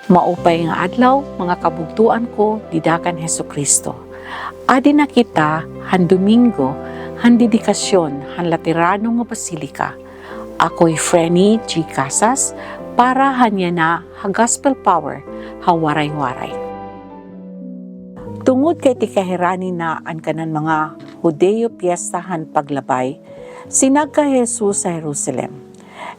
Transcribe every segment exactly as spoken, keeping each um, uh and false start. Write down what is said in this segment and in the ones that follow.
Maupay nga adlaw, mga kabugtoan ko dida kan Hesukristo. Adi na kita han Domingo han dedikasyon han Laterano nga Basilica. Ako hi Frenny G Casas para han yana ha Gospel Power ha Waray-Waray. Tungod kay tikahirani na an kanan mga Hudiyo piyesta han Paglabay, sinagka hi Jesus ha Jerusalem.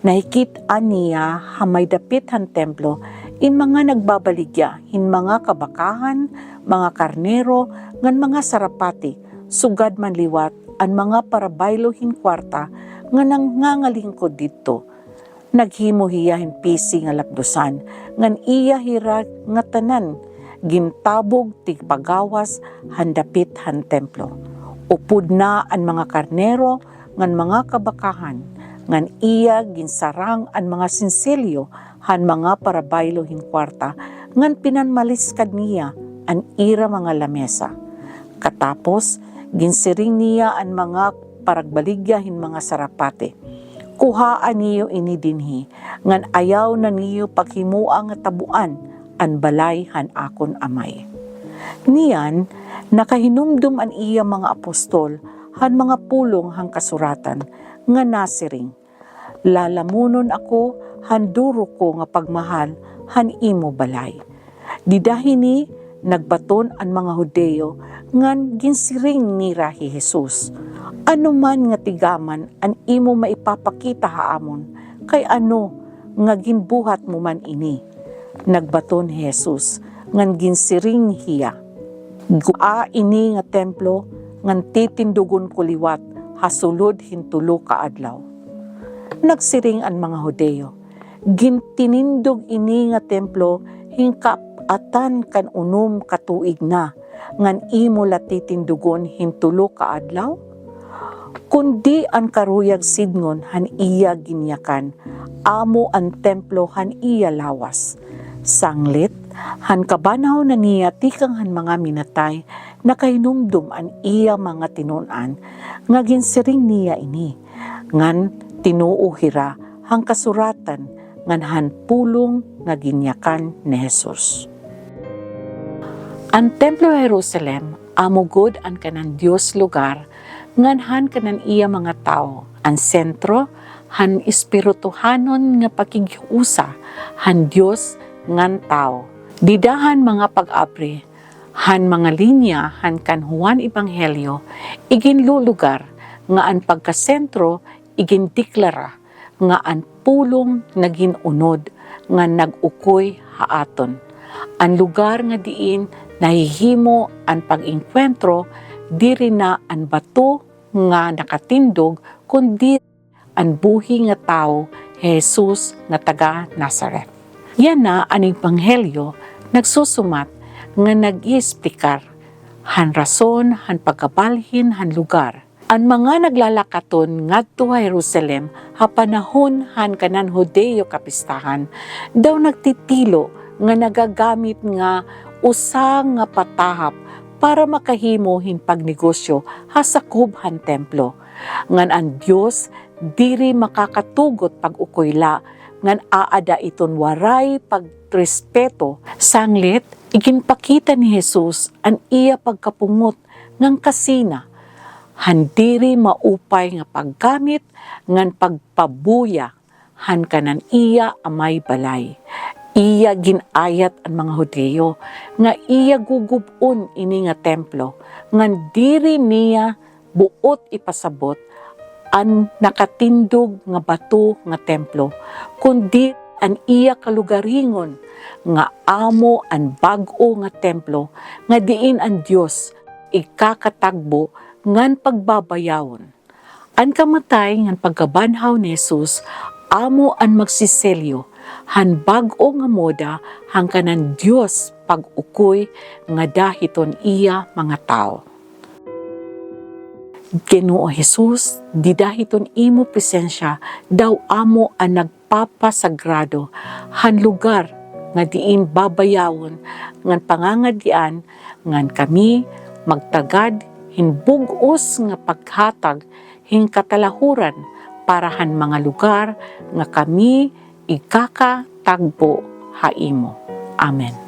Nahikit-an niya ha may dapit han templo in mga nagbabaligya hin mga kabakahan, mga karnero, ngan mga sarapati, sugad man liwat an mga parabaylo hin kwarta nga nangangalingkod didto. Naghimo hiya hin pisi nga lakdosan, ngan iya hira ngatanan gintabog tigpagawas han dapit han templo. Upod na an mga karnero ngan mga kabakahan, ngan iya ginsarang an mga sinsilyo han mga parabaylo hin kwarta, ngan pinanmaliskad niya an ira mga lamesa. Katapos, ginsiring niya an mga paragbaligya hin mga sarapati, "Kuhaa niyo ini dinhi, ngan ayaw na niyo paghimoa nga tabuan an balay han akon Amay." Niyan, nakahinumdom an iya mga apostol han mga pulong han Kasuratan nga nasiring, "Lalamunon ako han duro ko nga pagmahal han imo balay." Dida hini nagbaton an mga Hudiyo ngan ginsiring nira hi Jesus, "Ano man nga tigaman an imo maipapakita ha amon, kay ano nga ginbuhat mo man ini?" Nagbaton hi Jesus ngan ginsiring hiya, "Gua ini nga templo ngan titindugon ko liwat ha sulod hin tulo ka adlaw." Nagsiring an mga Hudiyo, "Gintinindog ini nga templo hin kap-atan kan unom ka tuig na, ngan imo la titindugon hin tulo ka adlaw? Kundi an karuyag sidngon han iya ginyakan, amo an templo han iya lawas." Sanglit, han kabanhaw na niya tikang han mga minatay, nakahinumdom an iya mga tinun-an nga ginsiring niya ini, ngan tinuo hira han Kasuratan ngan han pulong nga ginyakan ni Jesus. An Templo Jerusalem amo gud an kanan Dios lugar ngan han kanan iya mga tawo, an sentro han espirituhanon nga pakighiusa han Dios ngan tawo. Dida han mga pag-abri han mga linya han kan Juan Ebanghelyo, iginlulugar nga an pagkasentro igindeklara nga an pulong nagin-unod nga nag-ukoy ha aton. An lugar nga diin nahihimo an pag-engkwentro, diri na an bato nga nakatindog, kundi an buhi nga tawo, hi Jesus nga taga Nazaret. Yana an Ebanghelyo nagsusumat nga nag-iesplikar han rason han pagkabalhin han lugar. An mga naglalakaton ngadto ha Jerusalem ha panahon han kanan Hudiyo kapistahan daw nagtitilo nga nagagamit nga usa nga patahap para makahimo hin pagnegosyo ha sakob han templo, ngan an Dios diri makakatugot pag-ukoy la ngan aada iton waray pagrespeto. Sanglit, iginpakita ni Jesus an iya pagkapungot ngan kasina han diri maupay nga paggamit ngan pagpabuya han kanan iya Amay balay. Iya gin-ayat an mga Hudiyo nga iya gugub-on ini nga templo, ngan diri niya buot ipasabot an nakatindog nga bato nga templo, kundi an iya kalugaringon nga amo an bag-o nga templo nga diin an Dios igkakatagbo ngan pagbabayawon. An kamatay ngan pagkabanhaw ni Jesus amo an magsiselyo han bag-o nga moda han kanan Dios pag-ukoy ngada hiton iya mga tawo. Ginoo Jesus, dida hiton imo presensya daw amo an nagpapasagrado han lugar nga diin babayawon ngan pangangadian ngan kami magtagad hin bug-os nga paghatag hin katalahuran para han mga lugar nga kami ikakatagbo ha imo. Amen.